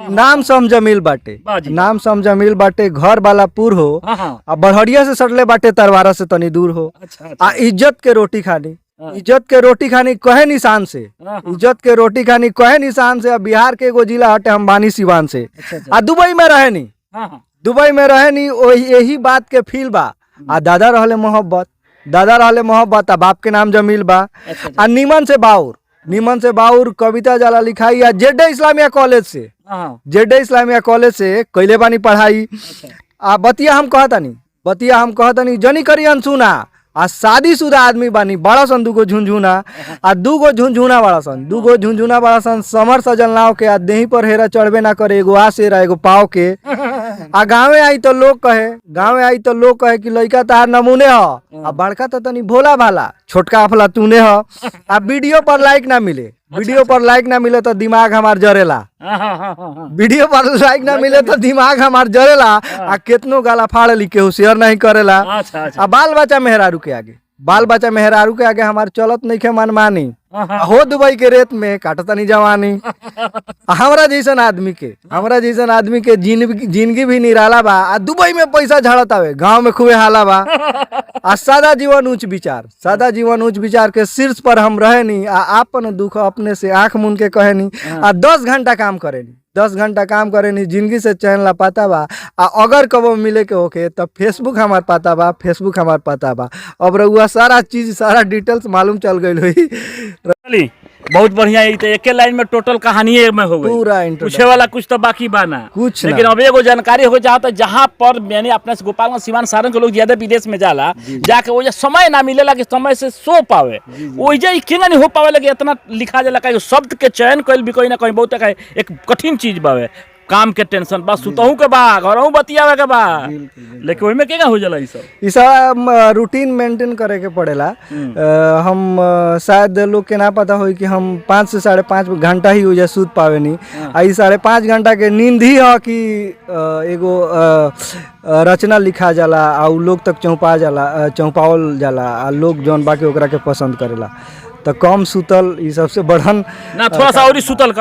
नाम सम जमील बाटे। बाजी। नाम सम जमील बाटे, घर बालापुर हो। हाँ हाँ आ बड़हरिया से सटले बाटे, तरवारा से तनी दूर हो। अच्छा। आ इज्जत के रोटी खानी, हाँ। इज्जत के रोटी खानी कहे निशान से, हाँ, हाँ। इज्जत के रोटी खानी कहे निशान से। आ बिहार के एगो जिला हटे, हम बानी सिवान से। अच्छा अच्छा। आ दुबई में रहे नी, हाँ हाँ दुबई में रहे नी, ओही यही बात के फील बा। आ दादा रहले मोहब्बत, दादा रहले मोहब्बत, आ बाप के नाम जमील बा। अच्छा अच्छा। आ नीमन से बाउर, नीमन से बाउर कविता जाला लिखाई। आ जेड इस्लामिया कॉलेज से, हाँ हाँ जेड इस्लामिया कॉलेज से कैले बानी पढ़ाई। अच्छा। आ बतिया हम कहतनी, बतिया हम कहतनी, जनी करी अनसुना। आ शादीशुदा आदमी बानी, बड़ा सन दूगो झुनझुना, आ दूगो झुनझुना बड़ा सन, दूगो झुनझुना बड़ा सन, समर सजल नाव के। आ देही पर हेरा चढ़बे ना करे, एगो आसेरा एगो पाव के। आ गाँवे आई तो लोग कहे, गाँवे आई तो लोग कहे कि लइका तार नमूने ह, आ बड़का तो तनी भोला भाला, छोटका अफला तूने ह। आ वीडियो पर लाइक ना मिले, वीडियो पर लाइक ना मिले तो दिमाग हमार जरेला। हाँ हाँ हाँ हाँ हाँ वीडियो पर लाइक ना मिले तो दिमाग हमार जरेला। आ केतनो गाला फाड़ ली, केहू शेयर नहीं करेला। अच्छा अच्छा। आ बाल बच्चा मेहरारू के आगे, बाल बच्चा मेहरारू के आगे हमार चलत नहीं खे मनमानी। हाँ हाँ आ हो दुबई के रेत में काटतनी जवानी। आ हमरा जैसन आदमी के, हमरा जैसन आदमी के जिंदगी जिंदगी भी निराला बा। आ दुबई में पैसा झड़त आवे, गांव में खूबे हाला बा। आ सादा जीवन उच्च विचार, सादा जीवन उच्च विचार के शीर्ष पर हम रहेनी। आ आपन दुख अपने से आंख मूंद के कहेनी। आ 10 घंटा काम करेनी, 10 घंटा काम करेनी, जिंदगी से चैन ला पाता बा। आ अगर कबो मिले के होखे तब फेसबुक हमार पता बा, फेसबुक हमार पता बा। अब रउआ सारा चीज सारा डिटेल्स मालूम चल गइल होई। चली, बहुत बढ़िया। ई तो एके लाइन में टोटल कहानी में हो गई। पूरा इंट्रोडक्शन। पूछे वाला कुछ तो बाकी बा ना। कुछ ना। लेकिन अब एगो जानकारी हो जाता जहाँ पर यानी अपने से गोपालगंज, सिवान, सारण के लोग ज्यादा विदेश में जाला, जाके ओजे समय ना मिलेला कि समय से सो पावे, ओइजे ई केना नहीं हो पावे लगे इतना लिखा जाला। काहे शब्द के चयन कइल भी कहीं ना कहीं बहुत एक कठिन चीज बावे। काम के टेंशन बा, सुतहू के बा, घरहू बतियावे के बा, लेकिन ओइमे केना हो जाला ई सब? ई सब रूटीन मेंटेन करे के पड़ेला। हम शायद लोग के ना पता होई कि हम 5 से 5.5 घंटा ही ओजा सूत पावेनी। आ ई 5.5 घंटा के नींद ही ह कि एगो रचना लिखा जाला आ उ लोग तक चौंपा जाला, चौंपावल जाला, आ लोग जौन बाकी ओकरा के पसंद करेला। तो कम सुतल ई सबसे बढ़न। ना थोड़ा सा और ही सुतल कर।